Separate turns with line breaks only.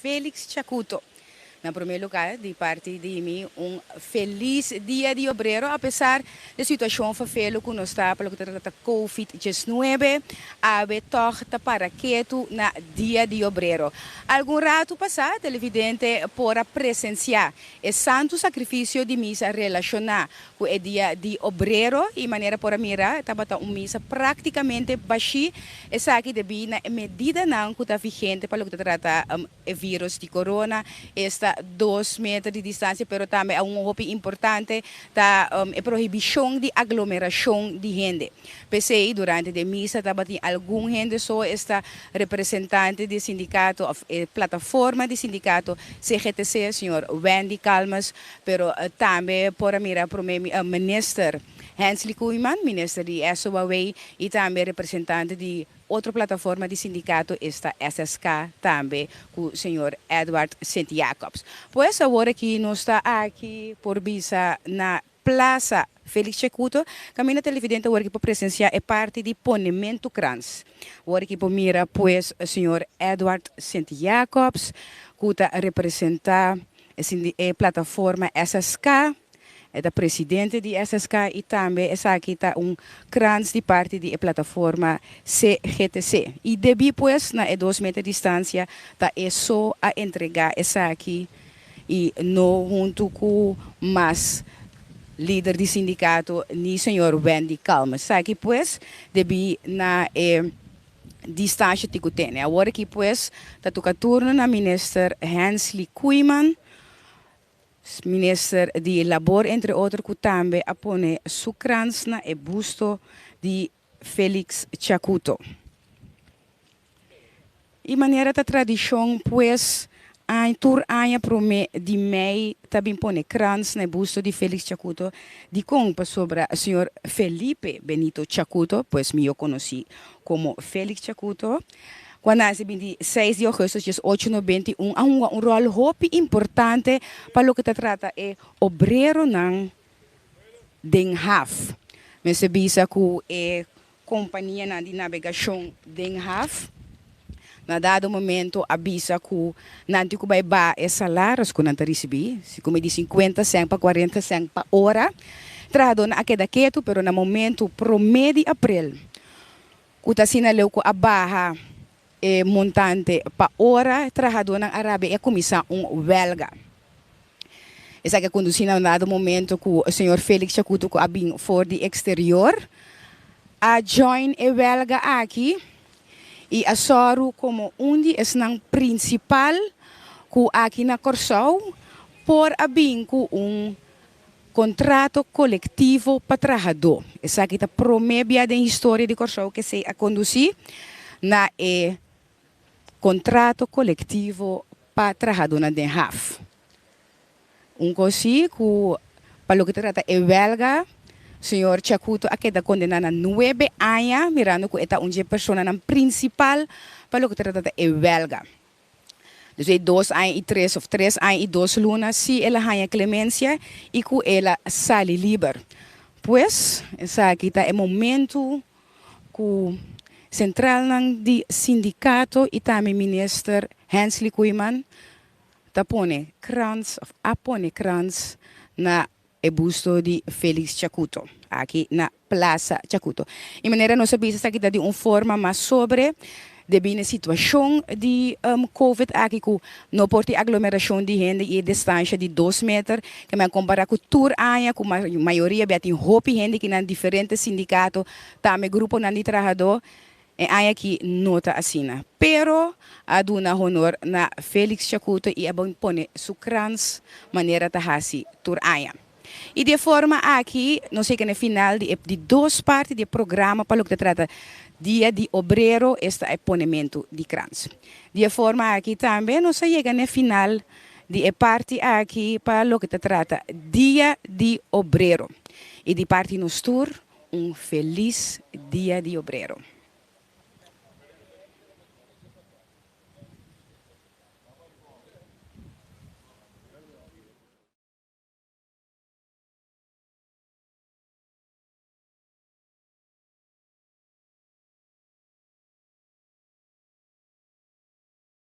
Felix Chacuto. Na promé lugá, di parti di mi un felis Dia di Obrero, apesar di situashon fafelu ku nos ta pa loke ta trata Covid 19, awe tòg ta para ketu na Dia di Obrero. Algun ratu pasá televidente por a presensiá e santu sakrifisio di misa relashoná ku e Dia di Obrero i manera por a mira tabata un misa práktikamente bashí, esaki debí na e medidanan ku ta vigente pa loke ta trata e vírus di korona, esta dos meter di distansia, pero tambe un hopi importante ta e prohibishon di aglomerashon di hende. P'esei durante di e misa tabatin algun hende so, esta representante di sindikato òf e plataforma di sindikato CGTC, señor Wendy Calmes, Pero tambe por a mira Prome Minister Hensley Koeiman, Minister di SOAW y tambe representante di otro plataforma di sindicato esta SSK tambe cu señor Edward Sint Jacobs. Pues awor aki nos ta aki por bisa na Plaza Felix Chekuto caminda televidente awor aki por presencia e parti di ponemento krans. Awor aki por mira pues señor Edward Sint Jacobs cu ta representa E plataforma SSK, e ta presidente di SSK i tambe esaki ta un krans di parti di e plataforma CGTC. I debí pues na e dos meter distansia ta e so a entregá esaki i no huntu ku mas lider di sindikato ni señor Wendy Calmes. Esaki pues debí na e distansha tin ku tene. Awor aki pues ta toka turno na Minister Hensley Koeiman, Minister di Labor entre otro ku tambe a pone su krans na e busto di Felix Chacuto. I manera ta tradishon pues tur aña promé di mei ta bin pone krans na e busto di Felix Chacuto. Dikon? Pasobra señor Felipe Benito Chacuto, pues mihó konosí komo Felix Chacuto, ku a nase 26 di ougùstùs 1891, a hunga un ròl hopi importante pa loke ta trata e obreronan den haf. Mester bisa ku e Kompanianan di nabegashon den haf na dado momento a bisa ku nan tin ku bai baha e salaris ku nan ta risibí, si ku midi 50 sèn pa 40 sèn pa ora. Trahadónan a keda ketu, pero na momento promé di aprel ku ta asina leu ku a baha e montante pa ora, trahadónan a rabia i a kuminsá un wèlga. Esaki a kondusí na un dado momento ku señor Felix Chacuto ku a bin for di eksterior a join e wèlga aki i a sòru komo un di esnan prinsipal ku aki na Kòrsou por a bin ku un kontrato kolektivo pa trahadó. Esaki ta promé bia den historia di Kòrsou ku esei a kondusí na e kontrato kolektivo pa trahadónan den haf. Un kos sí ku pa loke ta trata e wèlga, señor Chacuto a keda kondená na nuebe aña mirando ku e ta un dje personanan prinsipal pa loke ta trata e wèlga. Dus e dos aña i tres òf tres aña i dos luna sí el a haña klemensia i ku el a sali liber. Pues esaki ta e momentu ku sentralnan di sindikato i tambe minister Hensley Koeiman ta pone krans of a pone krans na e busto di Felix Chacuto aki na Plaza Chacuto. I manera nos a bisa esaki ta di un forma mas sobre debí na e situashon di covid aki ku no por tin aglomerashon di hende i e distansha di dos meter ke men a kompara ku tur aña ku mayoria bia tin hopi hende ki nan diferente sindikato tambe gruponan di trahadó. E aña aki no ta asina. Pero a duna honor na Felix Chacuto i a bon pone su krans manera ta hasi tur aña. I di e forma aki nos yega na e final di e di dos parti di e programa pa loke ta trata Dia di Obrero, esta e ponementu di krans. Di e forma aki tambe nos a yega na e final di e parti aki pa loke ta trata Dia di Obrero. I di parti nos tur un felis Dia di Obrero.